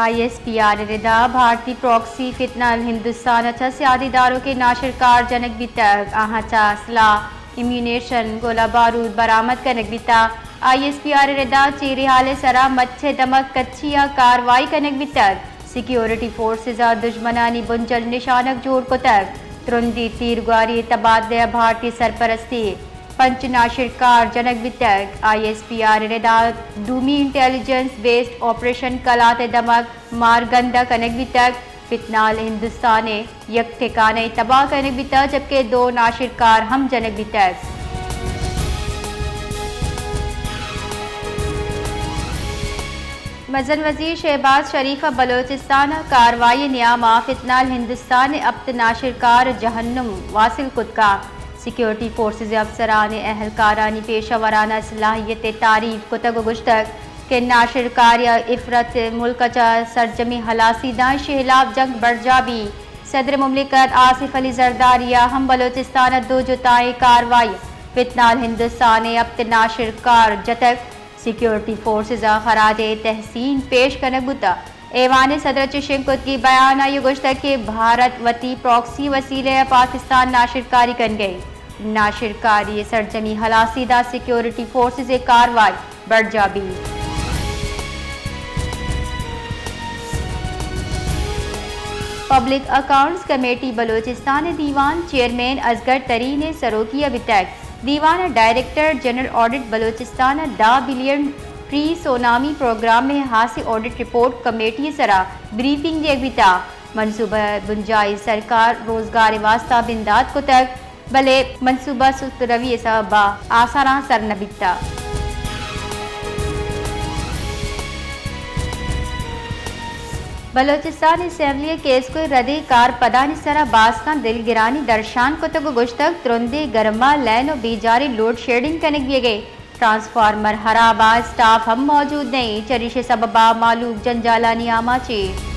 I S P R ءِ ردا بھارتی پراکسی فتنہ الہندوستان ءَ چہ سیادی داروکے ناشرکار جنگ بیتگ، آہاں چہ اسلحہ، امیونیشن، گولہ بارود برآمد کنگ بیتگ۔ آئی ایس پی آر ءِ ردا چیرے ہال ءِ سرا مچ ءِ دمگ کچی ءَ کاروائی کنگ بیتگ۔ سیکیورٹی فورسز ءَ دژمنانی بنجل نشانگ جوڑ کتگ۔ ترندی تیرگواری ءِ تبادلہ ءَ بھارتی سرپرستی پنچ ناشرکار جنگ بیتگ۔ آئی ایس پی آر ءِ ردا دومی انٹیلیجنس بیسڈ آپریشن کلات ءِ دمگ مارگند ءَ کنگ بیتگ۔ فتنہ الہندوستان ءِ یک ٹھکانہ ئے تباہ کنگ بیتگ، جبکہ دو ناشرکار ہم جنگ بیتگ۔ مزن وزیر شہباز شریف ءَ بلوچستان ءَ کاروائی ءِ نیام ءَ فتنہ الہندوستان ءِ ہپت ناشرکار جہنم واصل کتگ۔ سیکیورٹی فورسز ءِ افسران ءُ اہلکارانی پیشہ ورانہ صلاحیت ءِ تعریف کتگ ءُ گوشتگ کہ ناشرکاری ءِ عفرت ءَ ملک ءَ چہ سرجمیں ہلاسی داں، ایشی ہلاپ جنگ برجاہ بیت۔ صدر مملکت آصف علی زرداری ءَ ہم بلوچستان ءَ دو جتائیں کاروائی فتنہ الہندوستان ءِ ہپت ناشرکار جتگ۔ سیکیورٹی فورسز ءَ خراج تحسین پیش کنگ بوتگ۔ ایوان صدر ءَ چہ شنگ کتگی بیان ءَ آئی ءَ گوشتگ کہ بھارت وتی پراکسی وسیلہ ءَ پاکستان ناشرکاری کنگ ءَ انت۔ ناشرکاری ءِ سرجمی ہلاسی داں، سیکیورٹی فورسز ءِ کاروائی برجاہ بیت۔ پبلک اکاؤنٹس کمیٹی بلوچستان ءِ دیوان چیئرمین اصغر ترین ءِ سروکی ءَ بیتگ۔ دیوان ءَ ڈائریکٹر جنرل آڈٹ بلوچستان ءَ دہ بلین پری سونامی پروگرام ءِ ہاسیں آڈٹ رپورٹ کمیٹی ءِ سرا بریفنگ دیگ بیتگ۔ منصوبہ ءِ بنجاہی سرکار روزگار ءِ واستہ بندات کتگ، بلے منصوبہ سست روی ءِ سبب ءَ آسراں سر نہ بیتگ۔ بلوچستان اسمبلی ءَ کیسکو ءِ ردیں کارپدانی سرا باسکاں دلگرانی درشان کتگ ءُ گوشتگ، ترندیں گرما لین ءُ بیجاریں لوڈ شیڈنگ کنگ بیگ ءَ انت۔ ٹرانسفارمر ہراب ءَ، اسٹاف ہم موجود نہ انت، چریشی ءِ سبب ءَ مہلوک جنجالانی آماچ انت۔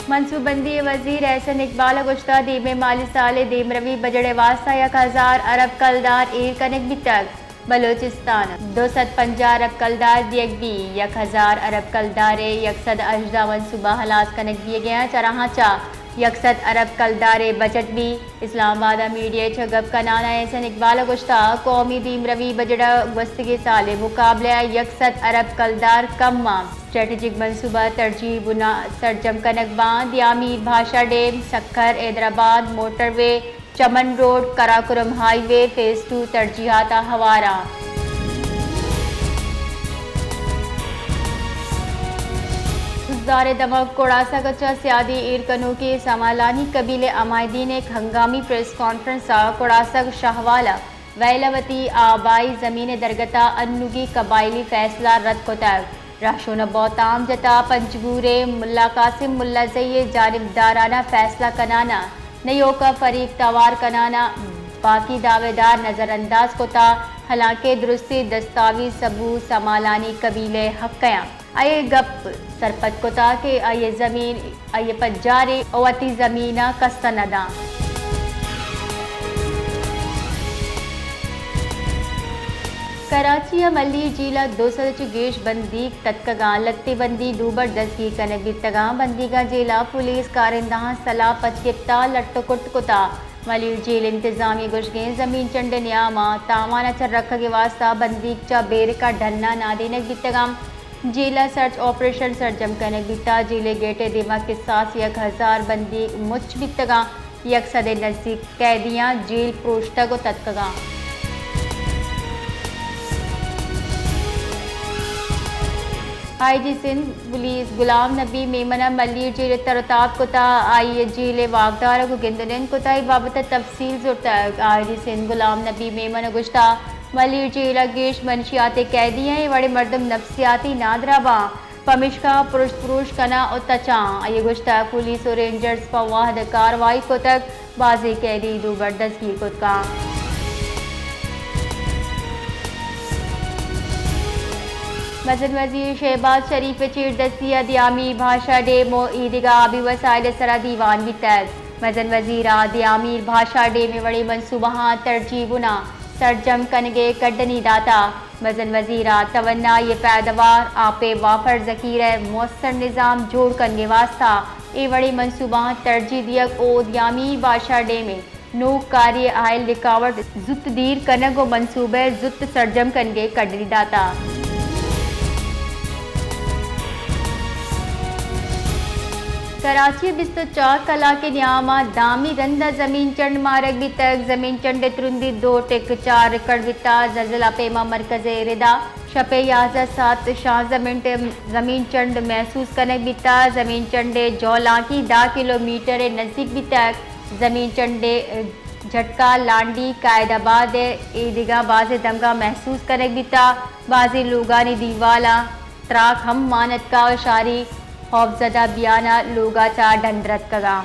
منصوبہ بندی ءِ وزیر احسن اقبال ءَ گوشتگ، دیمے مالی سال ءِ دیمروی بجٹ ءِ واستہ یک ہزار ارب کلدار ایر کنگ بیتگ۔ بلوچستان ءَ دو سد پنجاہ ارب کلدار دیگ بیت، یک ہزار ارب کلدار ءِ یک سد ہژدہ منصوبہ ہلاس کنگ بیگ ءَ انت، چراہاں چہ یک سد ارب کلدار ءِ بجٹ بیت۔ اسلام آباد ءَ میڈیا ءَ چہ گپ کنان ءَ احسن اقبال ءَ گوشتگ، قومی دیمروی بجٹ ءَ گوستگیں سال ءِ مقابلہ ءَ یک سد ارب کلدار کم انت، اسٹریٹجک منصوبہ ترجیح بنا سرجم کنگ باں، دیامی بھاشا ڈیم، سکھر حیدرآباد موٹروے، چمن روڈ، قراقرم ہائی وے فیز ٹو ترجیحات ءَ ہوار انت۔ بزدار ءِ دمگ کڑاسگ ءَ چہ سیادی ایر کنوکیں سمالانی قبیلہ ءِ عمائدین ءَ یک ہنگامی پریس کانفرنس ءَ کڑاسگ شاہوال ءَ ویل ءَ وتی آبائی زمین ءِ درگت ءَ انوگیں قبائلی فیصلہ رد کتگ۔ رہشون ءَ بہتام جتگ، پنجگور ءِ ملا قاسم ملازئی ءِ جانبدارانہ فیصلہ کنان ءَ نہ ایوک ءَ فریق توار کنان ءَ باقی دعویدار نظر انداز کتگ، حالانکہ درستیں دستاویز ثبوت سمالانی قبیلہ ءِ حق ءَ انت۔ آئی ءَ گپ سرپد کتگ کہ آئی ءِ زمین آئی ءِ پجاریں ءُ وتی زمین ءَ کس ءَ نہ داں۔ کراچی ءِ ملیر جیل ءَ دو سد ءَ چہ گیش بندیگ تتکگ انت، لھتے بندیگ دوبر دزگیر کنگ بیتگ انت، بندیگاں جیل ءِ پولیس کارندہاں سلاہ پچ گپتگ، لٹ ءُ کٹ کتگ۔ ملیر جیل انتظامیہ ءِ گوشگ انت زمین چنڈ ءِ نیام ءَ تاوان ءَ چہ رکھگ ءِ واستہ بندیگ چہ بیرک ءَ ڈن ءَ نادینگ بیتگ انت۔ جیل ءَ سرچ آپریشن سرجم کنگ بیتگ۔ جیل ءِ گیٹ ءِ دیما کساس یک ہزار بندیگ مچ بیتگ انت۔ یک سد ءِ نزیک قیدیاں جیل پروشتگ ءُ تتکگ انت۔ آئی جی سندھ پولیس غلام نبی میمن ءَ ملیر جیل ءَ تر ءُ تاب کتگ، آئی ءَ جیل ءِ واکدارگ ءُ گند ءُ نند کتگ، اے بابت ءَ تفصیل زرتگ۔ آئی جی سندھ غلام نبی میمن ءَ گوشتگ، ملیر جیل ءَ گیش منشیات ءِ قیدی اَنت، اے وڑیں مردم نفسیاتی نادراہ باں، پمیشکا پرشت پروش کناں ءُ تچاں۔ آئی ءَ گوشتگ، پولیس ءُ رینجرز پہ وھد ءَ کاروائی کتگ، بازیں قیدی دوبر دزگیر کتگ انت۔ مزن وزیر شہباز شریف ءِ چیردستی ءَ دیامی بھاشا ڈیم ءُ ایدگہ آبی وسائل ءِ سرا دیوان بیتگ۔ مزن وزیر ءَ دیامی بھاشا ڈیم ءِ وڑیں منصوبہاں ترجیح بنا سرجم کنگ ءِ کڈنی داتگ۔ مزن وزیر ء توانائی ء پیدوار آپ ء وافر ذخیرہ ء مؤثر نظام جوڑ کنگ ء واستہ اے وڑیں منصوباں ترجیح دیگ، اودیامی باشا ڈیم ء نوک کاری ء آئل رکاوٹ زوت دیر کنگ ء منصوبہ ء زوت سرجم کنگ ء کڈنی داتگ۔ کراچی ء بیست ء چار کلاک ء نیام ء دامی رند ء زمین چنڈ مارگ بیتگ، زمین چنڈ ء ترندی دو ٹک چار ریکارڈ بیتگ، زلزلہ پیما مرکز ء ردا شپ ء یازدہ ساعت شانزدہ منٹ ء زمین چنڈ محسوس کنگ بیتگ، زمین چنڈ ء جولانکی دہ کلومیٹر ء نزیک بیتگ، زمین چنڈ ء جھٹکا لانڈی، قائد آباد ء ایدگہ بازیں دمگاں محسوس کنگ بیتگ، بازیں لوگانی دیوالاں تراک ہم مان اتکگ ء شاری خوفزدہ بیان ء لوگا چہ ڈن درتکگاں۔